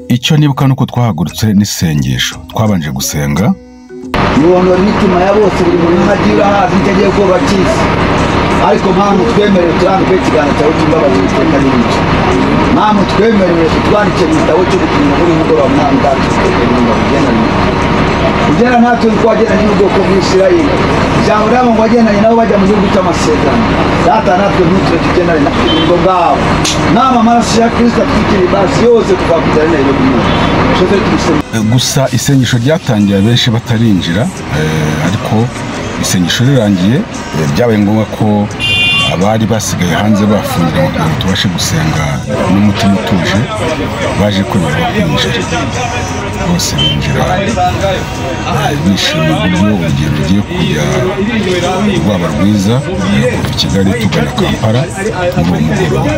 Icyo nibuka nuko twahagurutse n'isengesho, twabanje gusenga. Nibonora imitima ya bose, buri muntu agira hazi icyo agiye kuba cyiza, ariko mpamvu twemerewe turandike ikiganza cyawe cy'imbabazi iteka n'imico, mpamvu twemerewe tutwandike mu gitabo cy'ubugingo muri mugoroba. Mwami data iteka n'ingabo ugendana ugenda natwe twagendanye n'ubwoko bw'Isirayeli, ijambo ryabo ngo wagendanye nabo bajya mu gihugu cy'amasezerano. Data natwe ntutire tugendane n'ubugingo bwawe. Nama amaraso ya Kristo atwikira ibasi yose kuva ku iterambere ry'umuntu. Gusa isengesho ryatangiye abenshi batarinjira, ariko isengesho rirangiye byabaye ngombwa ko abari basigaye hanze bafungira kugira ngo tubashe gusenga n'umutima utuje, baje kwemererwa kwinjira. Bose binjira bishimiye uburyo urugendo rugiye kujya rwaba rwiza kuva i Kigali tugana Kampala muri uwo mugoroba.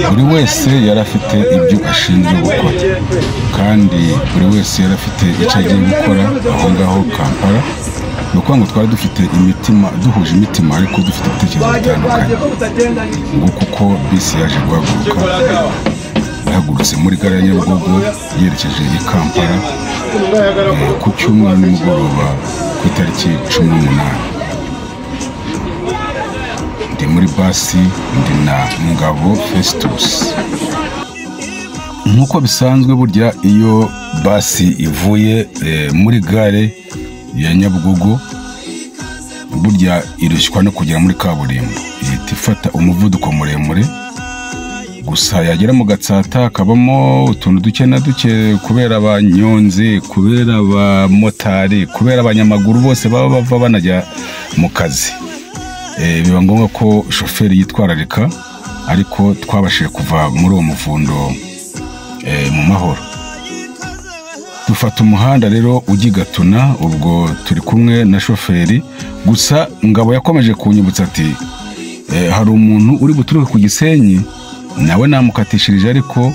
Buri wese yari afite ibyo ashinzwe gukora, kandi buri wese yari afite icyo agiye gukora aho ngaho Kampala. Ni ukuvuga ngo twari dufite imitima, duhuje imitima, ariko dufite ibitekerezo bitandukanye. Nguko uko bisi yaje guhaguruka, yahagurutse muri gare ya Nyabugogo yerekeje i Kampala ku cyumweru nimugoroba ku itariki 18. Ndi muri basi, ndi na Ngabo Festus. Nk'uko bisanzwe burya iyo basi ivuye muri gare ya Nyabugogo, burya irushywa no kugera muri kaburimbo, ihita ifata umuvuduko muremure. Gusa yagera mu Gatsata hakabamo utuntu duke na duke, kubera abanyonzi, kubera abamotari, kubera abanyamaguru bose baba bava banajya mu kazi. Biba ngombwa ko shoferi yitwararika, ariko twabashije kuva muri uwo muvundo mu mahoro. Dufata umuhanda rero ujya i Gatuna, ubwo turi kumwe na shoferi. Gusa Ngabo yakomeje kunyibutsa ati hari umuntu uri buturuke ku Gisenyi, nawe namukatishirije, ariko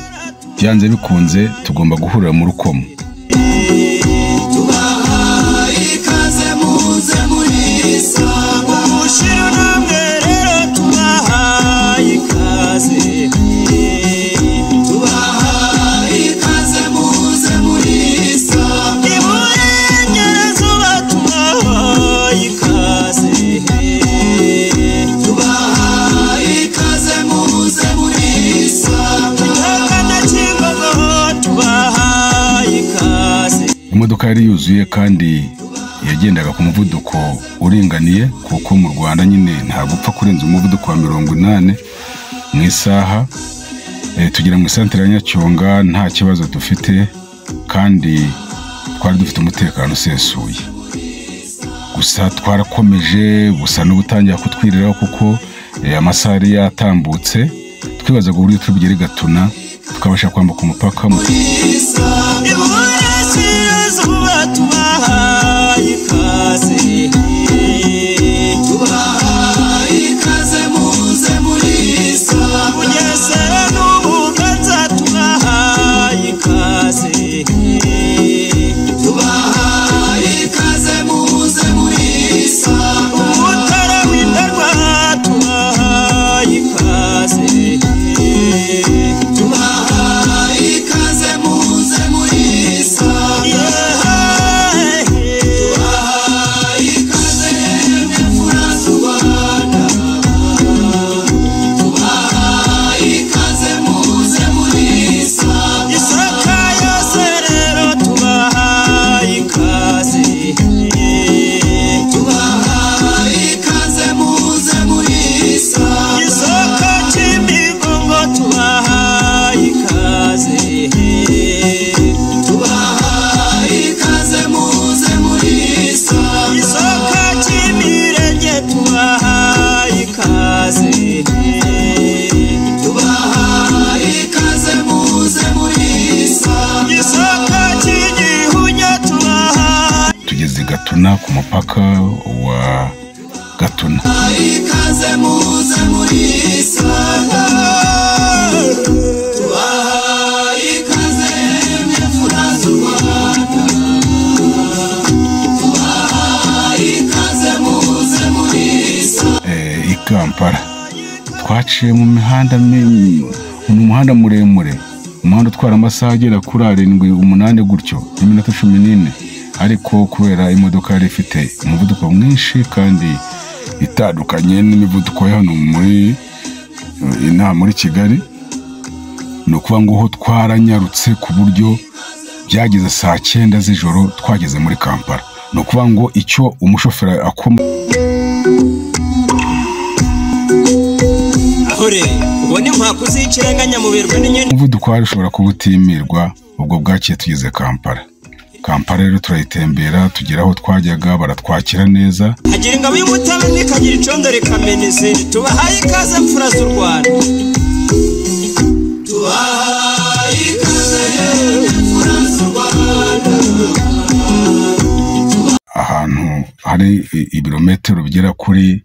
byanze bikunze tugomba guhurira mu Rukomo. Imodoka yari yuzuye kandi yagendaga ku muvuduko uringaniye, kuko mu Rwanda nyine nta gupfa kurenza umuvuduko wa 80 mu isaha. Tugera mu isantere ya Nyacyonga nta kibazo dufite, kandi twari dufite umutekano usesuye. Gusa twarakomeje gusa n'ubutangira kutwiriraho, kuko amasaha yari yatambutse. Twibazaga uburyo turi bugere i Gatuna tukabasha kwambuka umupaka. Tugeze Gatuna ku mupaka wa Gatuna. I Kampala twaciye mu mihanda, mu muhanda muremure Umuhanda utwara amasaha agera kuri 7 8 gutyo n'iminota 14, ariko kubera imodoka yari ifite umuvuduko mwinshi kandi itandukanye n'imivuduko ya hano muri inaha muri Kigali, ni ukuvuga ngo ho twaranyarutse ku buryo byageze saa 9 z'ijoro twageze muri Kampala. Ni ukuvuga ngo icyo umushoferi akoma Ahore ubone impaku z'ikirenga muberwa n'inyoni. Umuvuduko wari ushobora kuba utimirwa. Ubwo bwakiye tugeze Kampala. Kampala rero turayitembera tugera aho twajyaga, baratwakira neza. Agira ingabo y'umutabane ikagira icondo rikamenize. Tubahaye ikaze mfura z'u Rwanda. Tubahaye ikaze mfura z'u Rwanda. Ahantu hari ibirometero bigera kuri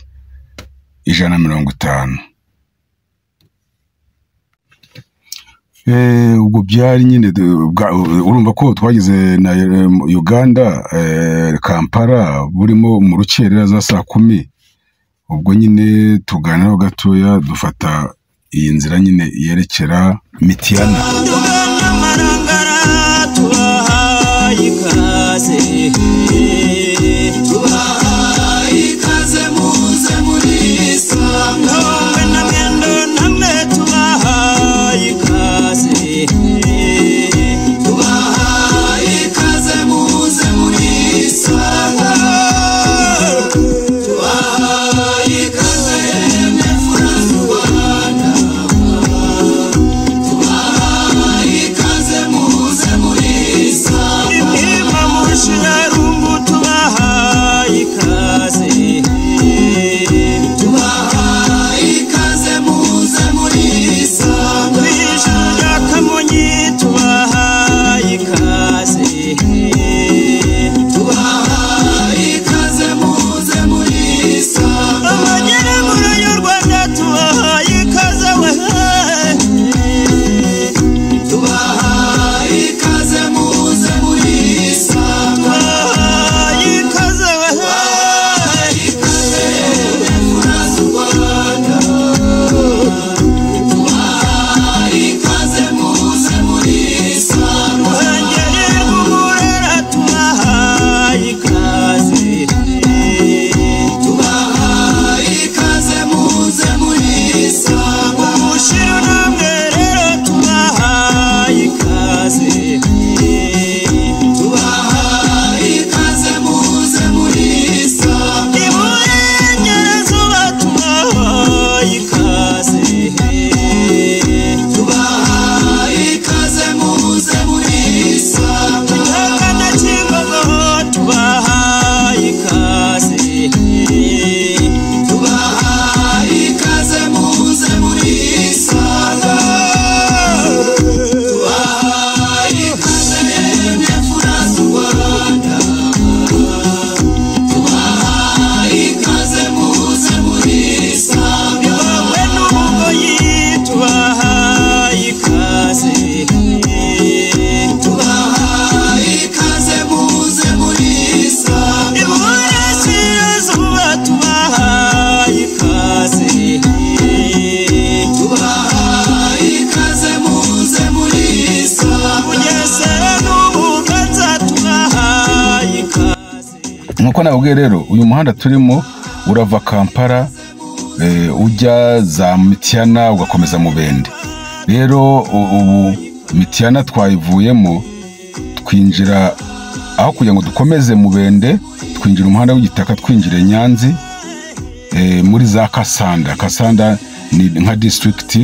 150. Ubwo byari nyine urumva ko twageze na Uganda, Kampala burimo mu rukerera za saa 10. Ubwo nyine tuganiraho gatoya dufata iyi nzira nyine yerekera Mityana. Tubahaye ikaze muze muri sanga. Tubahaye ikaze muze muri sanga. Tubahaye ikaze mfura z'u Rwanda. Tubahaye ikaze muze muri sanga. Imima mushirarungu tubahaye ikaze. Tubahaye ikaze muze muri sanga. Tubahaye ikaze. Tubahaye ikaze muze muri sanga. Amajyaruguru y'u Rwanda tubahaye ikaze we. Tubahaye ikaze muze muri sanga. Tubahaye ikaze we. Ikaze mfura z'u Rwanda. Tubahaye ikaze muze muri sanga. Ruhengeri rw'Umurera tubahaye ikaze. Tubahaye ikaze muze muri sanga. Ubushiru namwe rero tubahaye ikaze. Tubahaye ikaze muze muri sanga. Iburengerazuba tubahaye ikaze. Tubahaye ikaze muze muri sanga. Gihanga na Kingogo tubahaye ikaze. Tubahaye ikaze muze muri sanga. Tubahaye ikaze mfura z'u Rwanda. Tubahaye ikaze muze muri sanga. Ibagwe n'Ubugoyi tubahaye ikaze. Tubahaye ikaze muze muri sanga. Iburasirazuba tubahaye ikaze. Tubahaye ikaze muze muri sanga. Bugesera n'Ubuganza tubahaye ikaze. Nkuko nababwiye rero, uyu muhanda turimo urava Kampala ujya za Mityana ugakomeza Mubende. Rero ubu Mityana twayivuyemo twinjira aho kugira ngo dukomeze Mubende, twinjira umuhanda w'igitaka twinjira Nyanzi muri za Kasanda. Kasanda ni nka district.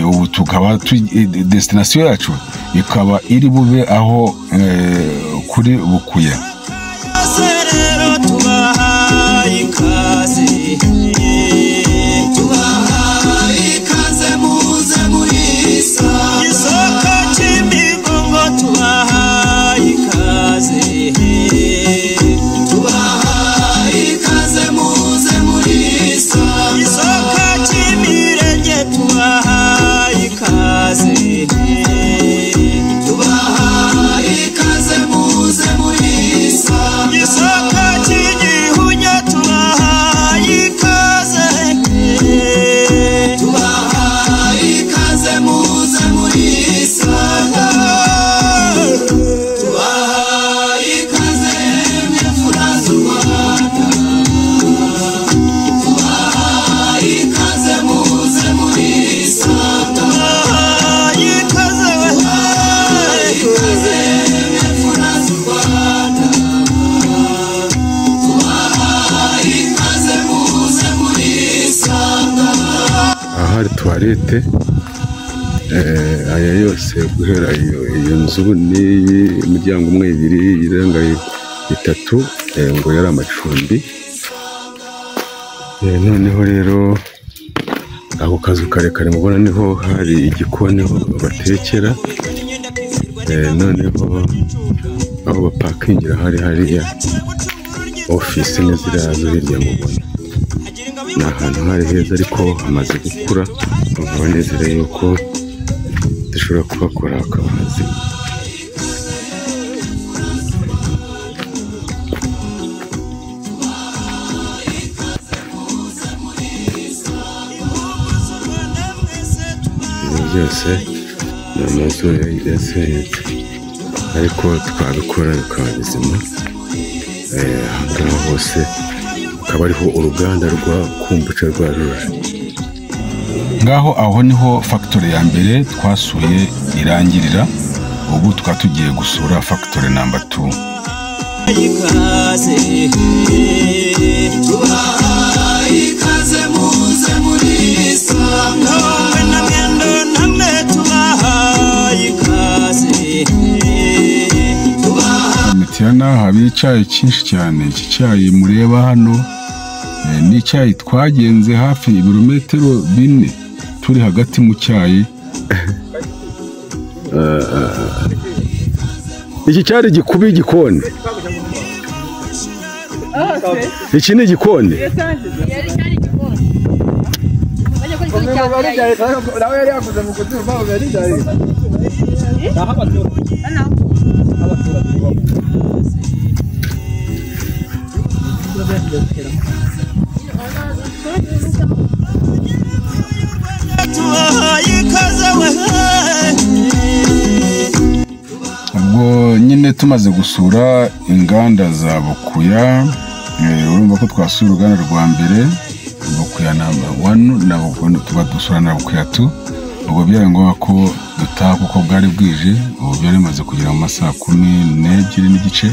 Ubu tukaba destination yacu ikaba iri bube aho kuri Bukuye. Rero tubahaye ikaze. Tubahaye ikaze muze muri sanga. Gisaka cy'imigongo tubahaye ikaze. Tubahaye ikaze muze muri sanga. Gisaka cy'imirenge tubahaye ikaze. Tubahaye ikaze muze muri Tuwarete. Aya yose guhera iyo nzu n'iyi imiryango umwe, ibiri, irenga itatu, ngo yari amacumbi. Noneho rero ako kazu karekare mubona niho hari igikoni aho batekera. Noneho aho bapakingira hari hariya ofisi n'iziriya zo hirya mubona. Ni ahantu hari heza ariko hamaze gukura, nkaba nizere yuko dushobora kuhakora hakaba hazima. Ibi byose ni amazu yasenyutse ariko twabikora bikaba bizima. Aha ngaha hose hakaba hariho uruganda rwa Kombucha rwa Ruje. Ngaho aho niho factory ya mbere twasuye irangirira. Ubu tukaba tugiye gusura factory number 2. Ikaze, tubahaye ikaze muze murisanga, na mwendo namwe tubahaye ikaze. Mityana haba icyayi cyinshi cyane. Iki cyayi mureba hano ni icyayi twagenze hafi ibirometero 4 turi hagati mu cyayi. Iki cyari gikubi igikoni. Iki ni igikoni. Tubahaye ikaze we. Ubwo nyine tumaze gusura inganda za Bukuya, urumva ko twasuye uruganda rwa mbere Bukuya namba 1 na Bukuya tuba dusura na Bukuya 2. Ubwo byari ngombwa ko dutaha kuko bwari bwije. Ubu byari bimaze kugera mu masaha 12:30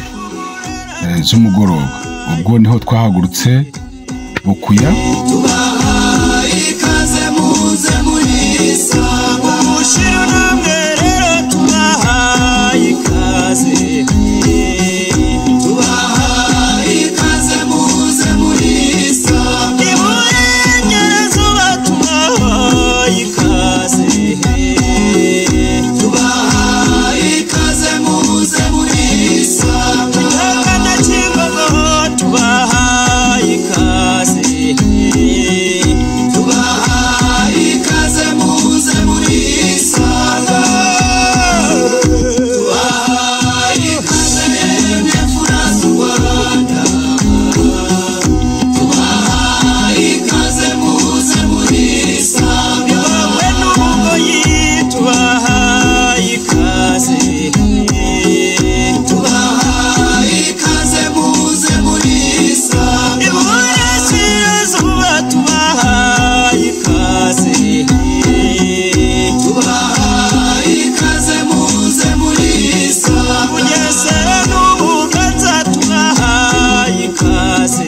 z'umugoroba. Ubwo niho twahagurutse Bukuya. Tubahaye ikaze muze murisanga, mushiru namwe rero tubahaye ikaze. Tubahaye ikaze muze murisanga, iburengerazuba tubahaye ikaze. Tubahaye ikaze muze murisanga, Kinyaga na Kimbogo tubahaye ikaze. Tubahaye ikaze muze murisanga, tubahaye ikaze mfura z'u Rwanda. Tubahaye ikaze muze murisanga, Bibambwe n'Ubugoyi tubahaye ikaze. Tubahaye ikaze muze murisanga, Iburasirazuba tubahaye ikaze. Tubahaye ikaze muze murisanga, Bugesera n'Ubuganza tubahaye ikaze.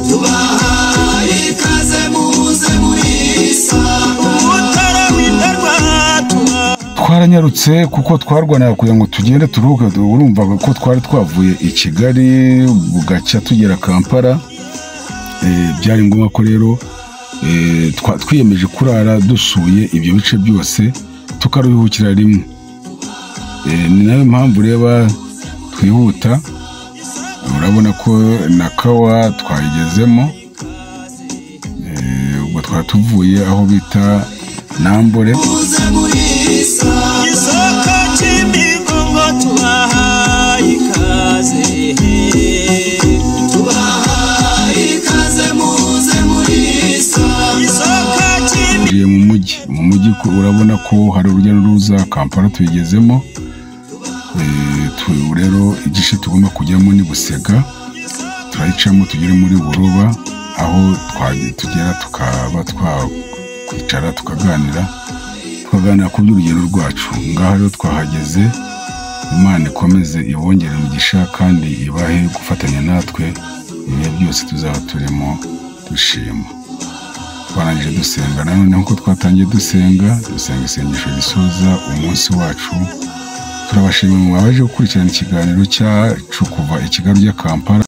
Tubahaye ikaze muze murisanga, Umutara w'Indarwa tubahaye. Twaranyarutse kuko twarwanaga kugira ngo tugende turuhuke. Urumva ko twari twavuye i Kigali bugacya tugera Kampala. Byari ngombwa ko rero twiyemeje kurara dusuye ibyo bice byose tukaruhukira rimwe. Ni nayo mpamvu ureba twihuta. Urabona ko na kawa twayigezemo. Ubwo twari tuvuye aho bita Nambore. Muze murisanga, isoko cy'imigongo tubahaye ikaze. Tubahaye ikaze muze murisanga, isoko cy'imigongo. Tugiye mu mujyi urabona ko hari urujya n'uruza. Kampala tuyigezemo. Rero igice tugomba kujyamo ni Busega, turayicamo tugere muri Buroba aho tugera tukaba twakwicara tukaganira ku by'urugendo rwacu. Ngaha rero twahageze. Imana ikomeze ibongere umugisha kandi ibahe gufatanya natwe ibihe byose tuzaba turimo dushima. Twarangije dusenga nanone nk'uko twatangiye dusenga, dusenga isengesho risoza umunsi wacu. Turabashimiye mwabaje gukurikirana ikiganiro cyacu kuva i Kigali ujya Kampala.